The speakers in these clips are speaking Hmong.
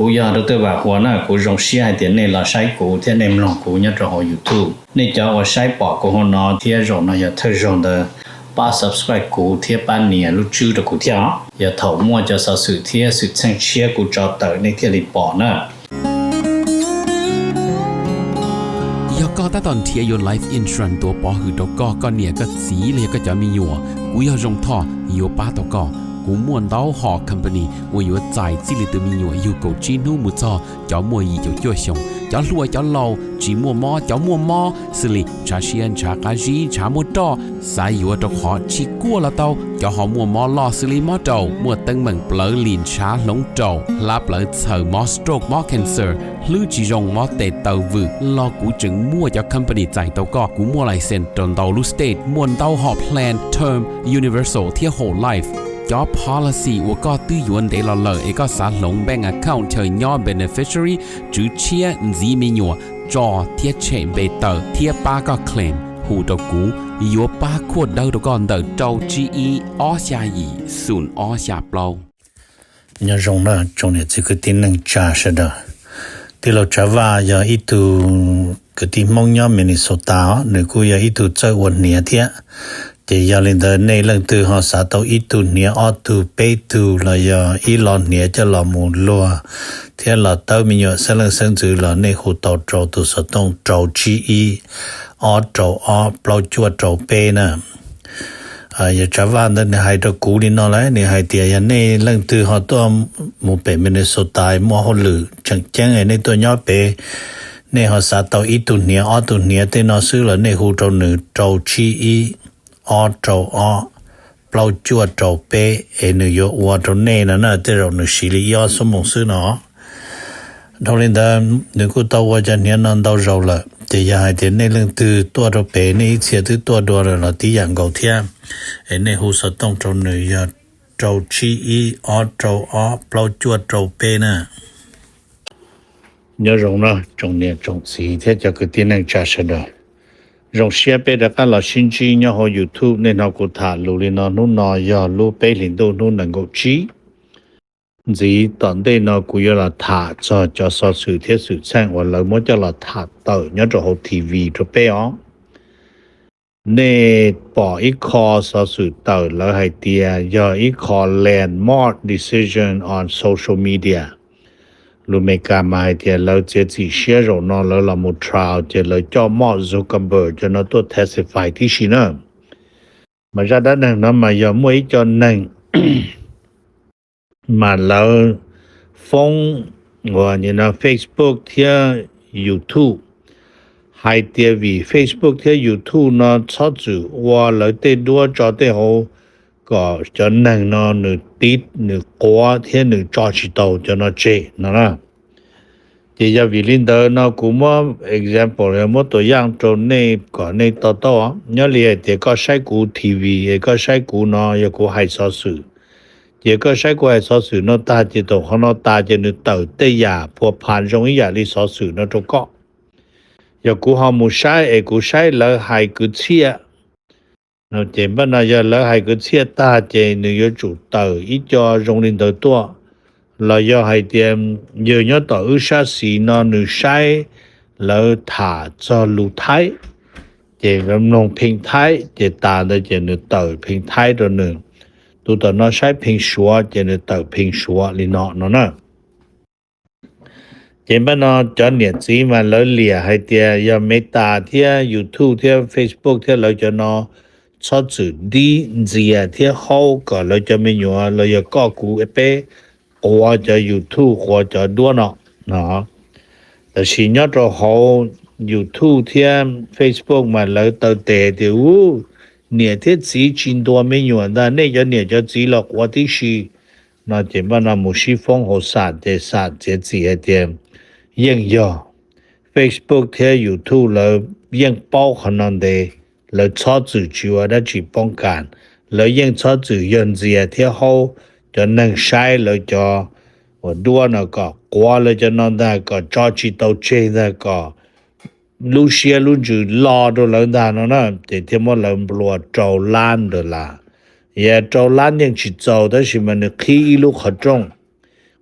Kuv yog Dr. Vam Huas na, kuv zoo siab hais tias nej los saib kuv thiab nej mloog kuv nyob rau hauv YouTube. Nej cov uas saib pom kuv hauv no thiab zaum no yog thawj zaug ntawd, pab subscribe kuv thiab pab nias lub tswb rau kuv thiab os. Yog thaum muaj cov xov xwm thiab xwm txheej tshiab kuv tso tawm nej thiaj li pom na. Yog koj tab tom nrhiav yuav life insurance tuav pov hwm rau koj, koj niam koj txiv los yog koj cov me nyuam, kuv yog Zoo Thoj yuav pab tau koj. Kuv muaj ntau hom company uas yuav txais txij li tus me nyuam yug kaum tsib hnub mus txog cov muaj yim caum cuaj xyoos, cov hluas cov laus, tsis muaj mob cov muaj mob, xws li ntshav siab ntshav qab zib ntshav muaj roj, xav yuav rau qhov tsis kuaj los tau, cov ho muaj mob loj xws li mob raum, muaj teeb meem plawv lim ntshav hloov raum, hlab plawv txhaws, mob stroke mob cancer, hlwb tsis zoo mob tes taw vwm los kuv tseem muaj cov company txais tau koj. Kuv muaj license rau ntau lub state, muaj ntau hom plan term, universal thiab whole life. Cov policy uas koj twb yuav ntev los lawm es koj xav hloov bank account chaw nyob beneficiary, tswv tshiab, ntxiv me nyuam, tso thiab tshem npe tawm thiab pab koj claim, hu rau kuv, yuav pab khuaj dawb rau koj ntawm rau tsib ib ob xya yim xoom ob xya plaub. Nyob zoo na tsoom niam txiv kwv tij neej tsa sawv daws. Tij laug Tsav Vaj yog ib tug kwv tij Hmoob nyob Minnesota os, nws kuj yog ib tug txawj ua hniav thiab. Ces yog li ntawd nej leej twg ho xav tau ib tug hniav ob tug peb tug los yog ib lo hniav coj los mus luag thiab los tawb me nyuam xeeb leej xeeb ntxwv los nej hu tau rau tus xov tooj rau tsib ib ob rau ob plaub cuaj rau peb na. Yog Tsav Vaj ntawd nws hais rau kuv li no lawm, nws hais tias yog nej leej twg ho tuaj mus pem Minnesota muaj hauj lwm tseem ceeb nej tuaj nyob pem, nej ho xav tau ib tug hniav ob tug hniav tej no xwb los nej hu rau nws rau tsib ib ob rau ob plaub cuaj rau peb es nws yuav ua rau nej no na, tej zaum nws siv li ib ob xuab moos xwb no. Dhau li ntawd nws kuj tau ua cov hniav no ntau zaus lawm, ces yog hais tias nej leej twg tuaj rau pem nej ib txhia twb tuaj dua lawm los tib yam nkaus thiab, es nej hu xov tooj rau nws yog rau tsib ib ob rau ob plaub cuaj rau peb na. Nyob zoo na tsoom niam tsoom txiv thiab cov kwv tij neej tsa sawv daws. Zoo siab peb rov qab los sib ntsib nyob hauv YouTube. Nej hnov kuv tham lus li no, hnub no yog lub peb hlis ntuj hnub nees nkaum tsib. Ntxiv tom ntej no kuv yuav los tham txog cov xov xwm thiab xwm txheej uas lawv muab coj los tham tawm nyob rau hauv T V rau peb os. Nej pom ib qho xov xwm tawm lawv hais tias yog ib qho landmark decision on social media. Lus Amelikas mas hais tias lawv txiav txim siab zaum no lawv los mus trial ces lawv coj Mark Zuckerberg cov no tuaj testify tib si na. Mas zaj dab neeg no mas yog muaj ib co neeg mas lawv foob uas Facebook thiab YouTube, hais tias vim Facebook thiab YouTube no txhob txwm ua lawv tej duab tso tej hauv kom cov neeg no nws tiv nws quav thiab nws tso tsis tau cov no tseg no na. Ces yog vim li ntawd no kuv muab example, muab tuam yaj rau nej kom nej to taub. Nyob li hais tias koj saib kuv T V es koj saib kuv no yog kuv hais xov xwm, ces koj saib kuv hais xov xwm no tag ces thaum qhov no tas ces nws tawm tej yam phua pha zoo ib yam li xov xwm no rau koj. Yog kuv ho mus saib es kuv saib lawv hais kwv txhiaj, ces npaj no yog lawv hais kwv txhiaj tag ces nws yuav tsum tawm ib co zoo li ntawd tuaj. Los yog hais tias yawg nyob tom wb sab xis no nws saib lawv tham txog lus Thaib, ces lawv mloog phee Thaib ces tas ntawd ces nws tawm phee Thaib rau nws. Tus tom no saib phee Suav ces nws tawm phee Suav li no no na. Ces npaj no cov niam txiv mas lawv liam hais tias yog Meta thiab YouTube thiab Facebook thiab lawv cov no txhob txwm dib ntxias thiab haub kom lawv cov me nyuam los yog koj kuv peb quav cov YouTube quav cov duab no no. Tab sis nyob rau hauv YouTube thiab Facebook mas lawv taw tes tias u, niam thiab txiv tsis ntuas me nyuam ntag, nej cov niam cov txiv los quav tib si no. Ces npaj no mus sib foob hauv xam ces xam txiav txim hais tias yeej yog Facebook thiab YouTube lawv yeej paub qhov no ntev, lawv txhob txwm tsis ua dab tsi poob kas, lawv yeej txhob txwm yog ntxias thiab haub cov neeg saib lawv cov uas duab no kom quav lawv cov no ntag, kom tso tsis tau tseg ntag, kom lub siab lub ntsws lo rau lawv ntag no na. Ces thiaj muab lawv nplua rau lab dollar. Yog rau lab yeej tsis txaus tab sis mas nws qhib ib lub qhov rooj,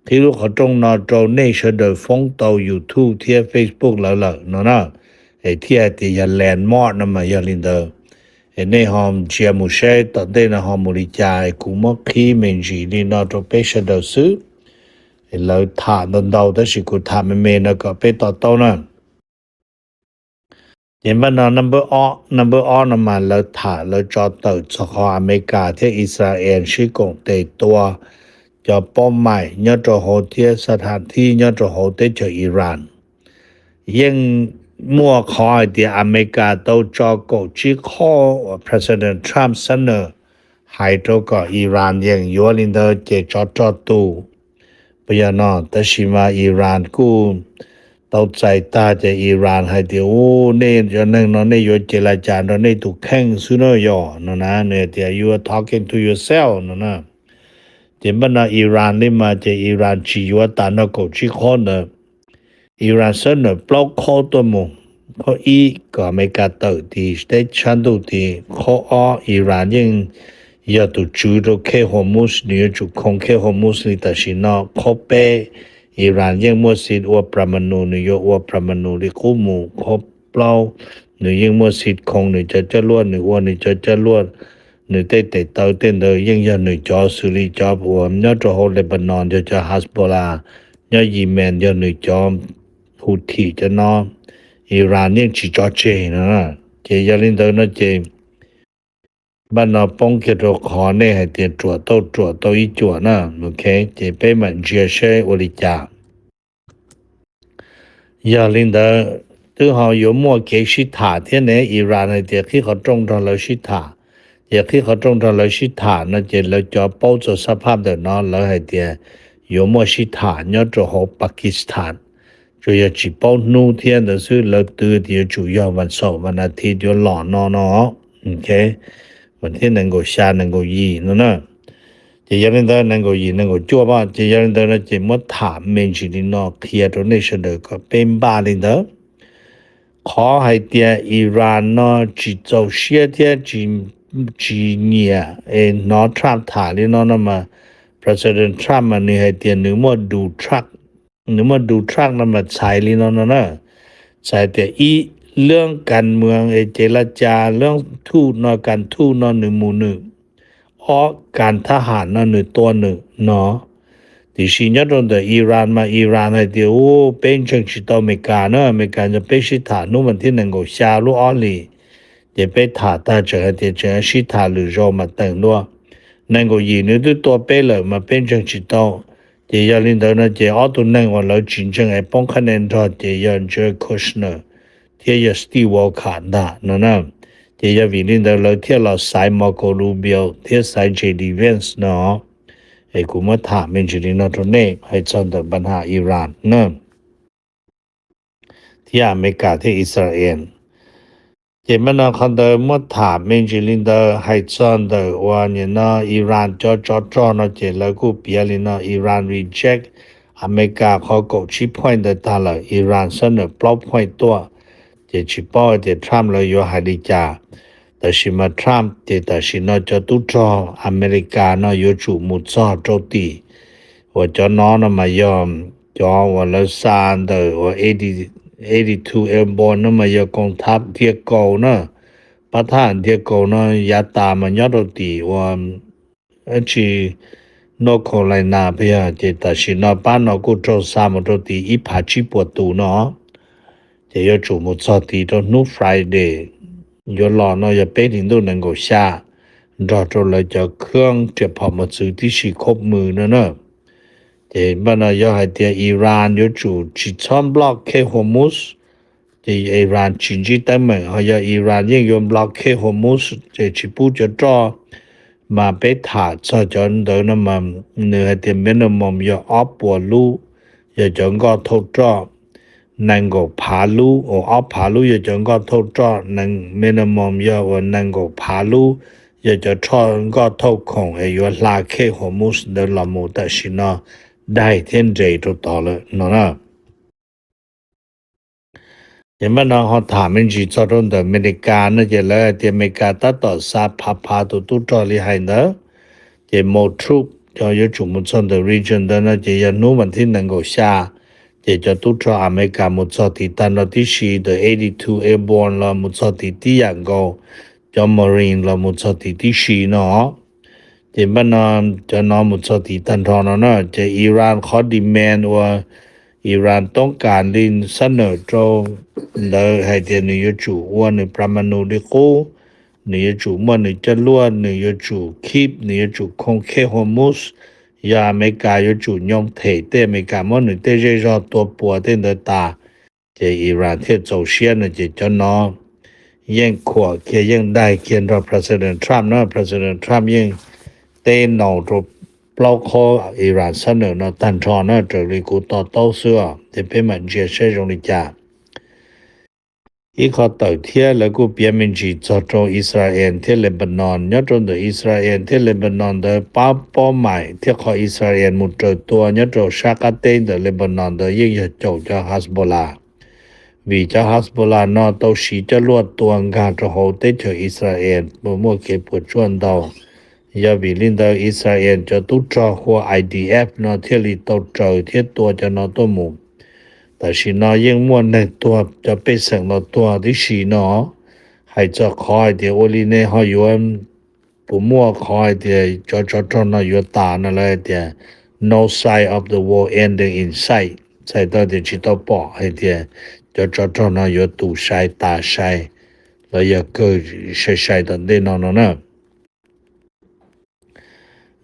qhib lub qhov rooj no rau nej sawv daws foob tau YouTube thiab Facebook lawv lawm no na. Es thiaj hais tias yog landmark no mas yog li ntawd. Es nej ho ntsia mus saib tom ntej no ho mus li cas, es kuv muab qhib me ntsis li no rau peb sawv daws xwb. Es lawv tham ntau ntau tab sis kuv tham me me no kom peb to taub na. Ces npaj no number ob no mas lawv tham lawv tso tawm txog qhov Amelikas thiab Israel sib koom tes tua cov paub maim nyob rau hauv thiab xa thas thib nyob rau hauv teb chaws Iran. Yeej muaj qhov hais tias Amelikas tau tso kaum tsib qhob uas President Trump sab nws hais rau kom Iran yeem yuav li ntawd ces tsov rog tu. Puas yog no? Tab sis mas Iran kuj tau txais tag ces Iran hais tias, u, nej cov neeg no nej yuav ces la cas nrog nej tus kheej xwb na yog no na. Nws hais tias you are talking to yourself no na. Ces npaj no Iran li mas ces Iran tsis yuav tas nrog kaum tsib qhob ntawd. Iran sab nws plaub qhob tuaj mus, qhob ib kom Amelikas tawm tim teb sab ntuj tim, qhob ob Iran yeej yog tus tswv rau khej Hormuz, nws yuav tsum khoo khej Hormuz li tam sim no. Qhob peb Iran yeej muaj xij ua pramanu, nws yuav ua pramanu li qub mus. Qhob plaub nws yeej muaj xij khoo nws cov coj luaj, nws ua nws cov coj luaj, nws tej tes taw tej ntawd yeej yog nws cov xws li cov uas nyob rau hauv Lebanon yog cov Hezbollah, nyob Yemen yog nws cov Houthi cov no. Iran yeej tsis tso tseg no. Ces yog li ntawd no ces npaj no poob kiag rau qhov nej hais tias ruam tau ruam tau ib cuam na. Ok, ces peb mam ntsia seb ua li cas. Yog li ntawd twb ho yuav muaj kev sib tham thiab ne. Iran hais tias qhib qhov rooj nrog lawv sib tham. Ces qhib qhov rooj nrog lawv sib tham no ces lawv cov paub txog xab phaj ntawm no lawv hais tias yuav muaj sib tham nyob rau hauv Pakistan. Tsuas yog tsis paub hnub thiab ntawd xwb, lawv twv tias yuav tsum yog vas xaum vas nas thiv yuav los no no. Ok, vas thiv nees nkaum xya nees nkaum yim no na. Ces yog li ntawd nees nkaum yim nees nkaum cuaj, ces yog li ntawd no ces muab tham me ntsis li no qhia rau nej sawv daws kom peb npaj li ntawd. Qhov hais tias Iran no tsis txaus siab thiab tsis nyiam es hnov Trump tham li no no mas, President Trump mas nws hais tias nws muaj du truk, nws muaj du truk no mas txhais li no no na. Txhais tias ib, leej kas moos es ces la cas leej thuj no kas thuj no nws mus nws, ob, kas thab ham no nws tua nws no. Tiam sis nyob rau ntawm Iran mas Iran hais tias, u, peb ntseeg tsis tau Amelikas na, Amelikas nrog peb sib tham hnub vas thiv nees nkaum xya lub ob hlis, ces peb tham tag tseem hais tias tseem sib tham lwm zaus mas teem dua. Nees nkaum yim nws twb tua peb lawm mas peb ntseeg tsis tau. Ces yog li ntawd no ces ob tug neeg uas lawv tsis ntseeg es poob qhab nia nrog ces yog Jared Kushner thiab yog Steve Witkoff ntag no na. Ces yog vim li ntawd lawv thiaj los xaiv Marco Rubio thiab xaiv J D Vance no. Es kuv muab tham me ntsis li no rau nej hais txog ntawm npa nham Iran na, thiab Amelikas thiab Israel. Ces npaj no qhov ntawd muab tham me ntsis li ntawd hais txog ntawm uas nim no Iran cov tsov rog no ces lawv kuj piav li no, Iran reject Amelikas qhov kaum tsib point ntawd tag lawm, Iran xab nws plaub point tuaj. Ces tsis paub tias Trump lawv yuav hais li cas. Tab sis mas Trump ces tam sim no cov tub rog Amelikas no yuav tsum mus txog rau tim uas cov no no mas yog cov uas lawv xa ntawm uas eighty two Airborne no mas yog koom thab Ntiag Kaus na. Pab thab Ntiag Kaus no yav tas mas nyob rau tim uas tsis North Carolina peb yog, ces tam sim no pab no kuj raug xa mus rau tim ib phav tsib puas tus no. Ces yuav tsum mus txog tid rau hnub Friday yuav los no yog peb hlis ntuj nees nkaum xya, nrog rau lawv cov khab riam phom mos txwv tib si khob mws no na. Ces npaj no yog hais tias Iran yuav tsum tsis txhob block khej Hormuz, ces Iran tsis ntsib teeb meem. Ho yog Iran yeej yuav block khej Hormuz ces tsis pub cov roj, mas peb tham txog cov ntawd no mas nws hais tias minimum yog ob puas lub yog cov nkoj thauj roj, nees nkaum phav lub uas ob phav lub yog cov nkoj thauj roj, minimum yog uas nees nkaum phav lub yog cov roj nkoj thauj khoom es yuav hla khej Hormuz ntawd los mus tam sim no daig thiab nres rau tod lawm no na. Ces npaj no ho tham me ntsis txog rau ntawm Amelikas no ces lawv hais tias Amelikas tab tom xa phav phav tus tub rog li hais ntawd. Ces Moultrie cov yuav tsum mus txog ntawm region ntawd no ces yog hnub vas thib nees nkaum xya, ces cov tub rog Amelikas mus txog tim tag nrho tib si, the eighty-two Airborne los mus txog tim tib yam nkaus, cov Marine los mus txog tim tib si no. Ces npaj no cov no mus txog tim tag nrho no na, ces Iran qhov demand uas Iran toob kas li xab nawm rau ntawd hais tias nws yuav tsum ua nws pramanu li qub, nws yuav tsum muaj nws coj luaj, nws yuav tsum keep, nws yuav tsum khoo khej Hormuz, yog Amelikas yuav tsum nyoo them tej Amelikas muab nws tej zej zog tua puas tej ntawd tas, ces Iran thiaj txaus siab no ces cov no yeej khuam kiag yeej daig kiag nrog President Trump na, President Trump yeej teb naus rau plaub qhov Iran xab nawm no tag nrho na, raws li kuv to taub xwb os, ces peb mam ntsia saib zoo li cas. Ib qhov tawm thiab lawv kuj piav me ntsis txog rau Israel thiab Lebanon, nyob rau ntawm Israel thiab Lebanon ntawd pab pob maim thiab qhov Israel mus raws tua nyob rau sab qab teb ntawm Lebanon ntawd yeej yog caum cov Hezbollah. Vim cov Hezbollah no tau siv coj luaj tua nkag rau hauv teb chaws Israel puas muaj kev puas tsuaj ntau. Yog vim li ntawd Israel cov tub rog hu ua I D F no thiaj li tau raws thiab tua cov no tuaj mus. Tam sim no yeej muaj neeg tuag cov pej xeem los tuag tib si no. Hais txog qhov hais tias ua li nej ho yuav puas muaj qhov hais tias cov tsov rog no yuav tas no lawv hais tias no sign of the war ending in sight, txhais tau tias tsis tau pom hais tias cov tsov rog no yuav tu sai tas sai los yog kawg sai sai tom ntej no no na.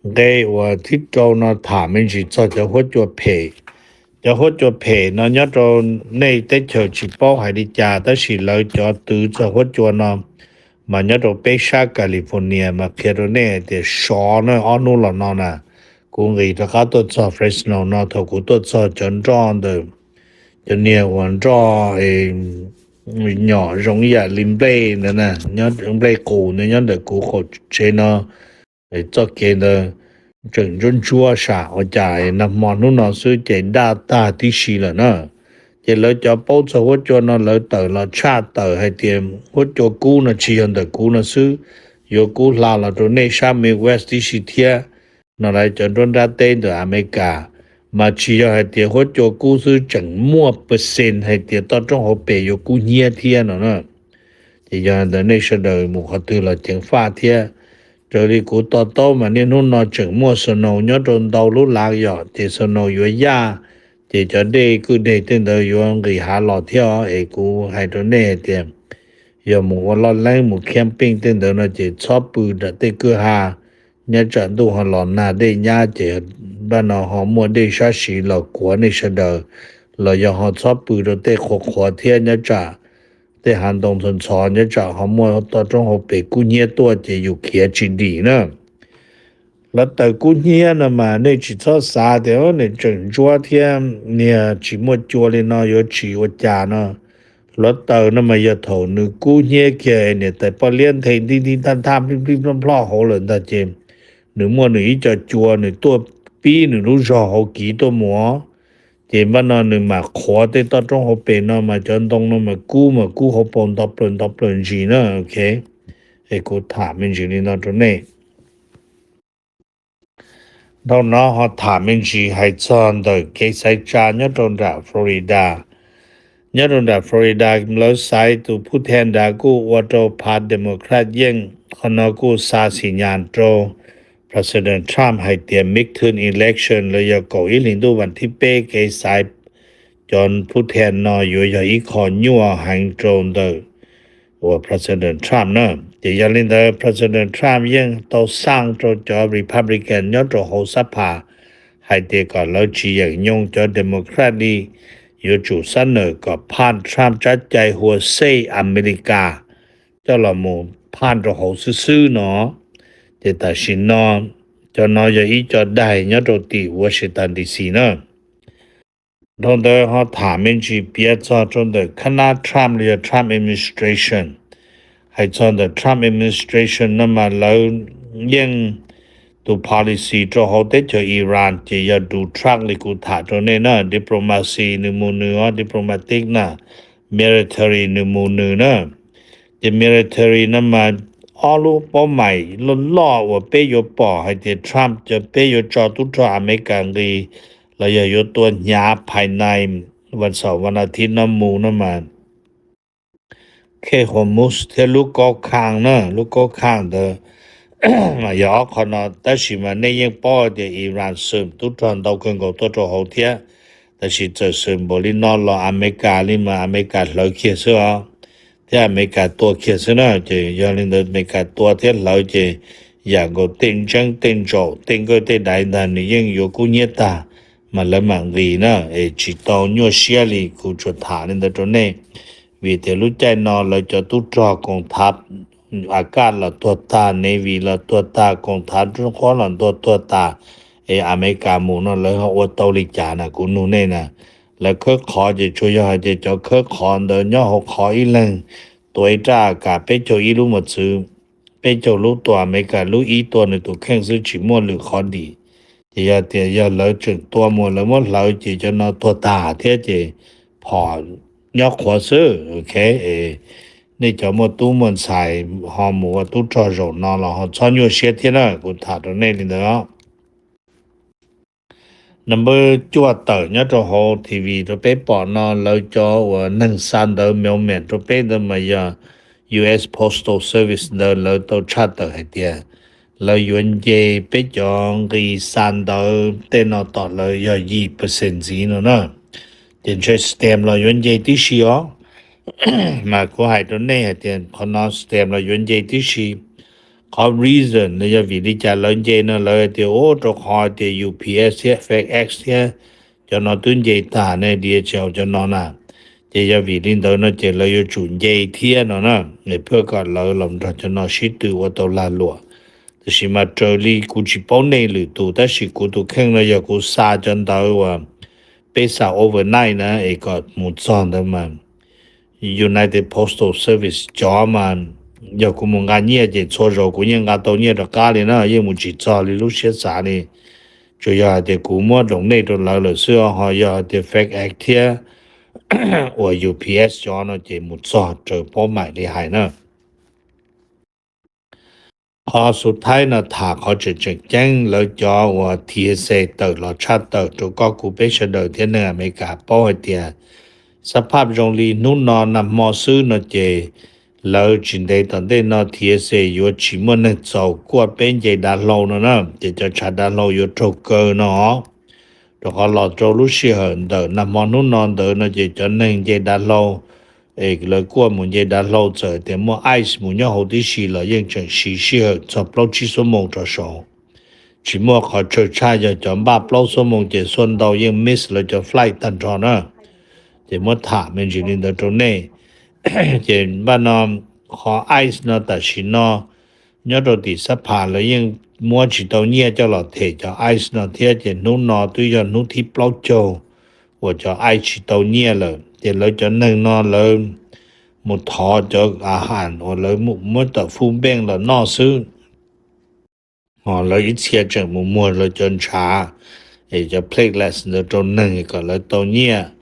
Nqe uas thib rau no tham me ntsis txog cov huab cua phem. Cov huab cua phem no nyob rau nej teb chaws tsis paub hais li cas, tab sis lawv cov twv txog huab cua no mas nyob rau peb sab California mas qhia rau nej hais tias sov na, ob hnub los no na, kuv nqis rov qab tuaj txog Fresno no, thaum kuv tuaj txog cov nroj ntawm cov niag uas nroj nyom zoo ib yam li nplej ntawd na, nplej qus ntawd nyob ntawm kuv qaum tsev no, txoj kev ntawd tseem ntsuab ntsuab sam ua cas nag hmo hnub no xwb ces daj tag tib si lawm na. Ces lawv cov paub txog huab cua no lawv tawm los tshaj tawm hais tias huab cua kub no tsis yog ntawm kuv no xwb, yuav kub hla los rau nej sab Midwest tib si thiab. No lawv cov nruab nrab teb ntawm Amelikas, mas tsis yog hais tias huab cua kub xwb, tseem muaj percent hais tias toj roob hauv pes yuav kub hnyiab thiab no na. Ces yog ntawd nej sawv daws mus qhov twg los ceev faj thiab. Raws li kuv to taub mas niaj hnub no tseem muaj snow nyob rau ntau lub lav yom, ces snow yuav yaj, ces cov dej kwj deg tej ntawd yuav nqis hav los thiab os. Es kuv hais rau nej hais tias yog mus ua loj leeb mus camping tej ntawd no ces txhob pw nram tej kwj ha, nyob tsam ntuj ho los nag dej nyab ces npaj no ho muaj dej sab siv los kuav nej sawv daws, los yog ho txhob pw rau tej qhuav qhuav thiab nyob tsam tej hav ntoo ntxhov ntxhov nyob tsam ho muaj toj roob hauv pes kub hnyiab tuaj ces yus khiav tsis dim na. Hluav taws kub hnyiab no mas nej tsis txhob xav tias nws tseem ntsuab thiab niag tsis muaj cua li no yuav tsis ua cas no. Hluav taws no mas yog thaum nws kub hnyiab kiag niam tais poj liab nthe ntij ntij ntaj ntaj nplij nplij nploj nploj hauv lawm ntag ces nws muaj nws ib co cua nws tuaj pib nws lub zog hauv kiv tuaj mus. Ces npaj no nws mam qhuav tej toj roob hauv pes no mas cov ntoo no mas kub mas kub hauv paus nto plaws nto plaws ntsis na. Ok, es kuv tham me ntsis li no rau nej. Dhau no ho tham me ntsis hais txog ntawm kev xaiv tsa nyob rau nram Florida. Nyob rau nram Florida lawv xaiv tus phub then nrad kuj ua rau phav Democrat yeej, qhov no kuj xa xi nyas rau President Trump hais tias midterm election los yog kaum ib hlis ntuj vas thib peb kev xaiv cov phub then no yuav yog ib qho nyuaj heev rau ntawm uas President Trump na. Ces yog li ntawd President Trump yeej tau xaj rau cov Republican nyob rau hauv xab phas hais tias kom lawv tsis yeem nyoo cov Democrat li, yuav tsum xab nawm kom phaj Trump tsab cai hu ua Save America coj los mus phaj rau hauv xwb xwb no. Ces tam sim no cov no yog ib co daig nyob rau tim Washington D C na. Dhau ntawd ho tham me ntsis piav txog rau ntawm kab nab Trump los yog Trump administration. Hais txog ntawm Trump administration no mas lawv yeej tus policy rau hauv teb chaws Iran ces yog do track li kuv tham rau nej na, diplomacy nws mus nws os, diplomatic na, military nws mus nws na. Ces military no mas ob lub paub maim loj loj uas peb yuav pom hais tias Trump cov peb yuav tso tub rog Amelikas nqis los yog yuav tua hnyav phais nais vas xaum vas nas thiv no mus no mas, khej Hormuz thiab lub kaub khaj na, lub kaub khaj ntawd mas yog ob qho no. Tab sis mas nej yeej paub tias Iran xwm tub rog ntau kawg nkaus tuaj rau hauv thiab, tab sis txawm xwm npaum li no los Amelikas li mas Amelikas hlawv kiag xwb os, thiab Amelikas tua kiag xwb na. Ces yog li ntawd Amelikas tua thiab hlawv ces yam nkaus tej ntseeb tej ntsaum tej nkawj tej daiv ntag nws yeej yuav kub hnyiab tag, mas lawv mam nqis na, es tsis tau nyuaj siab li. Kuv tsuas tham li ntawd rau nej, vim tias lub caij no lawv cov tub rog koom thav Akaj los tuag tag, Navy los tuag tag, koom thav rub qhuab los ntuag tuag tas, es Amelikas mus no lawv ho ua tau li cas na? Kuv nug nej na, lawv khawb qhov ces tsuas yog hais tias cov khawb qhov ntawd nyob hauv qhov ib leeg tua ib raj Akaj peb caug ib lub mos txwv, peb caug lub tua Amelikas lub ib tua nws tus kheej xwb tsis muaj lwm qhov dim. Ces yog tias yog lawv tseem tua mus lawv muab hlawv ces cov no tuag tag thiab ces phom nyob qhuav xwb. Ok, nej cov muaj tub muaj ntxhais ho mus ua tub rog zaum no los ho txhob nyuaj siab thiab na, kuv tham rau nej li ntawd. Number cuaj tawm nyob rau hauv T V rau peb pom no, lawv cov uas neeg xa ntawv mailman rau peb ntawd mas yog U S Postal Service ntawd lawv tau tshaj tawm hais tias lawv yuav nce peb cov nqi xa ntawv tej no tom lawv yog yim percent ntxiv no na. Ces ntshe stamp los yuav nce tib si os. Mas kuv hais rau nej hais tias qhov no stamp los yuav nce tib si. Qhov reason no yog vim li cas lawv nce no? Lawv tias ua rau qhov tias U P S thiab FedEx thiab cov no twb nce tag ne, D H L cov no na. Ces yog vim li ntawd no ces lawv yuav tsum nce thiab no na, es pab kom lawv los nrog cov no sib tw ua tau lag luam. Tiam sis mas raws li kuv tsis paub nej lwm tus, tab sis kuv tus kheej no yog kuv xa cov ntawv uas peb xa overnight na es kom mus txog ntawd mas United Postal Service cov mas yog kuv mus nqa nyiaj ces txhua zaus kuv yeej nqa tau nyiaj rov qab li na, yeej mus tsis txog li lub siab xav li. Tsuas yog hais tias kuv muab donate rau lawv lawm xwb, ho yog hais tias FedEx thiab uas U P S cov no ces mus txog raws paub maim li hais na. Qhov xub thaib no tham qhov tseem tseem ceeb, lawv cov uas T S A tawm los tshaj tawm rau koj kuv peb sawv daws thiab neeg Amelikas paub hais tias xab phaj zoo li hnub no nag hmo xwb no ces lawv tsis ntev tom ntej no T S A yuav tsis muaj neeg txaus kuaj peb nce dav hlau no na, ces cov tshav dav hlau yuav raug kaw no. Rau qhov los rau lub sij hawm ntawm nag hmo hnub no ntawd no ces cov neeg nce dav hlau es lawv kuaj mus nce dav hlau txawm tias muaj ice mus nyob hauv tib si los yeej tseem siv sij hawm txog plaub tsib xuab moos rov saud. Tsis muaj qhov tsawg tshaj yog cov npaj plaub xuab moos ces xuaj ntau yeej miss lawv cov flight tag nrho na. Ces muab tham me ntsis li ntawd rau nej. Ces npaj no qhov ice no tam sim no nyob rau tim xab phas lawv yeej muab tsis tau nyiaj coj los them cov ice no thiab, ces hnub no twb yog hnub thib plaub caug uas cov ice tsis tau nyiaj lawm. Ces lawv cov neeg no lawv mus thov cov a has uas lawv muab tawm food bank los noj xwb. Ho lawv ib txhia tseem mus muag lawv cov ntshav es cov platelets ntawd rau neeg kom lawv tau nyiaj.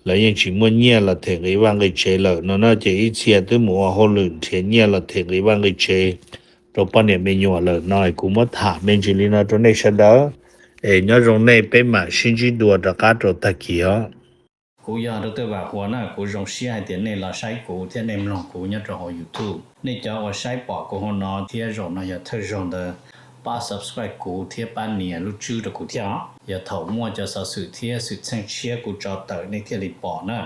Lawv yeej tsis muaj nyiaj los them nqi vaj nqi tsev lawm no na, ces ib txhia twb mus ua hauj lwm nrhiav nyiaj los them nqi vaj nqi tsev rau poj niam me nyuam lawm no. Kuv muab tham me ntsis li no rau nej sawv daws, es nyob zoo nej, peb mam sib ntsib dua rov qab rau tag kis os. Kuv yog Doctor Vam Huas na, kuv zoo siab hais tias nej los saib kuv thiab nej mloog kuv nyob rau hauv YouTube. Nej cov uas saib pom kuv hauv no thiab zaum no yog thawj zaug ntawd, pab subscribe kuv thiab pab nias lub tswb rau kuv thiab os. Yog thaum muaj cov xov xwm thiab xwm txheej tshiab kuv tso tawm nej thiaj li pom na.